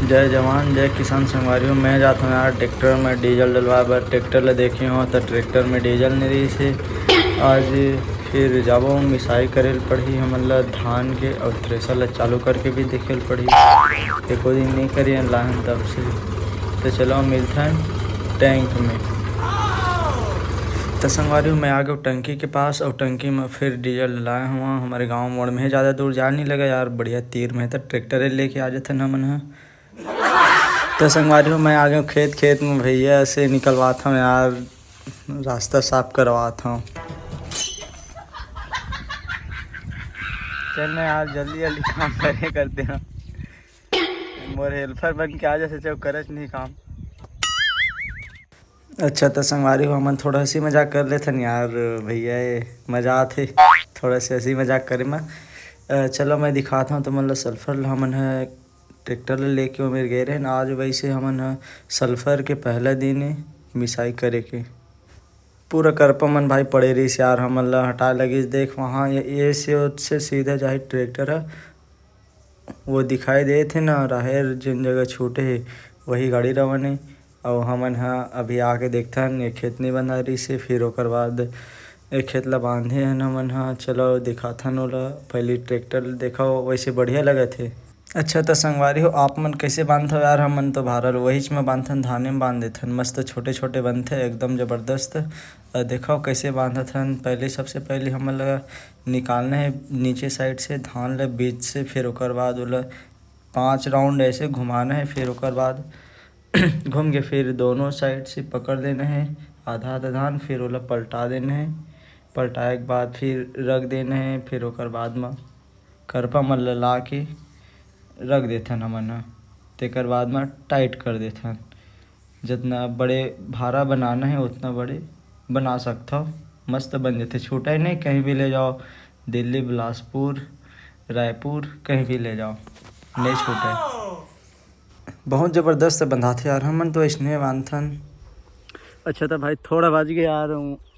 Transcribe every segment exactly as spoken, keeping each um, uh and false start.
जय जवान, जय किसान संगवारी हो। मैं जात हूँ यार ट्रैक्टर में डीजल डलवाए बर। ट्रैक्टर ला देखे हो तो ट्रैक्टर में डीजल नहीं रही से। आज फिर जाबो, मिसाई करे ल पड़ही हमन ला धान के, और थ्रेसर ला चालू करके भी देखे ल पड़ही। एको दिन नहीं करिए लाहन तब से। तो चलो मिलथन टैंक में। तो संगवारी हो, मैं आ गया टंकी के पास और टंकी में फिर डीजल डलाए हुआ। हमारे गांव मोड़ में ज़्यादा दूर जाए नहीं लगा यार, बढ़िया तीर में तो ट्रैक्टर लेके आ जाते ना मन ह। तो संगवारी हो, मैं आ गया खेत। खेत में भैया से निकलवाता हूँ यार, रास्ता साफ करवाता हूँ। चल ना यार, जल्दी जल्दी काम करे करते हैं। मोर हेल्पर बन के आ जा, सचे करच नहीं काम। अच्छा, तो संगवारी हो, हमन थोड़ा हंसी मजाक कर लेथन यार भैया, ये मजा आथे थोड़ा से हंसी मजाक करे में। अ, चलो, मैं दिखाता हूँ तुमन ला सल्फर ला। हमन ह ट्रैक्टर ला लेके ओमेर गए रहेन। आज वैसे हमन ह सल्फर के पहला दिन ए मिसाई करे के। पूरा करपा मन भाई पड़े रहिस यार, हमन ला हटाए लगिस। देख वहाँ ये, ये से, से सीधा जाही ट्रैक्टर ह, वो दिखाई देत हे ना, राहेर जेन जगह छूटे हे, वही गाड़ी रवन हे। अउ हमन ह अभी आके देखथन, ये खेत नइ बंधा रहिस हे, फिर ओकर बाद ये खेत ला बांधे हन हमन ह। चलो दिखाथन ओला, पहली ट्रैक्टर देखो, वैसे बढ़िया लगत हे। अच्छा त संगवारी हो, आप मन कैसे बांधथव यार? हमन तो भारा ल वहीच में बांधथन, धाने में बांध देथन। मस्त छोटे-छोटे बनथे, एकदम जबरदस्त। अ, देखव कैसे बांधत हन। पहले, सबसे पहले हमन ल निकालना हे नीचे साइड से धान ल बीच से, फिर ओकर बाद ओला पाँच राउंड ऐसे घुमाना हे, फिर ओकर बाद घूम के फिर दोनों साइड से पकड़ लेना हे आधा-आधा धान, फिर ओला पलटा देना हे। पलटाए के बाद फिर रख देना हे, फिर ओकर बाद म करपा मन ल ला के रख देथन हमन ह। तेकर बाद म टाइट कर देथन। जतना बड़े भारा बनाना हे, ओतना बड़े बना सकथव। मस्त बन जथे, छूटे नहीं, कहीं भी ले जाओ, दिल्ली, बिलासपुर, रायपुर, कहीं भी ले जाओ, नहीं छूटे। बहुत जबरदस्त बंधाथे यार, हमन तो अइसने बांधथन। अच्छा त भाई, थोड़ा बच गए यार,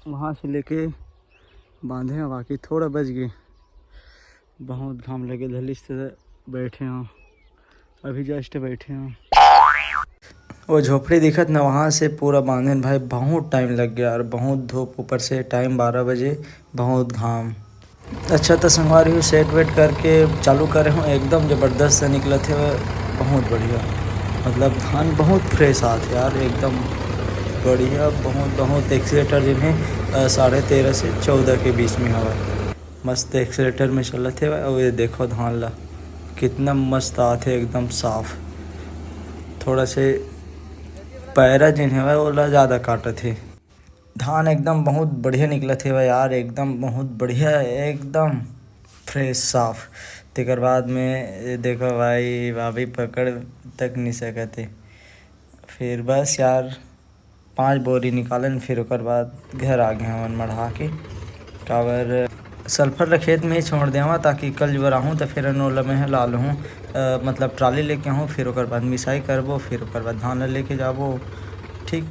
वहाँ से लेके बांधे हैं, बाकी थोड़ा बच गए। बहुत घाम लगे धलिस त बैठे हों, अभी just बैठे हों। वो झोपड़ी दिखत ना, वहाँ से पूरा बांधे भाई, बहुत टाइम लग गया यार, बहुत धूप, ऊपर से टाइम बारह बजे, बहुत घाम। अच्छा त संगवारी हो, सेट वेट करके चालू करे हों, एकदम जबरदस्त से निकलत हे, बहुत बढ़िया। मतलब धान बहुत फ्रेश आत हे यार, एकदम बढ़िया। बहुत बहुत एक्सीलेटर जिन्हें अ, साढ़े तेरह से चौदह के बीच में हवा, मस्त एक्सीलेटर में चलत हे। और ये देखो धान ला, कितना मस्त आत हे, एकदम साफ। थोड़ा से पैरा जिन हवय, ओला ज़्यादा काटत हे। धान एकदम बहुत बढ़िया निकलत हेवय यार, एकदम बहुत बढ़िया, एकदम फ्रेश, साफ। तेकर बाद में ये देखो भाई, भाभी पकड़ तक नहीं सकत हे। फिर बस यार, पाँच बोरी निकालन, फिर ओकर बाद घर आ गए हमन मढ़ा के। काबर सल्फर ल खेत में ही छोड़ देवा, ताकि कल जुबर आहूँ त फिर ओला मैं ह ला लूँ, अ, मतलब ट्राली लेके आहूँ, फिर ओकर बाद मिसाई करबो, फिर ओकर बाद धान ल लेके जाबो। ठीक,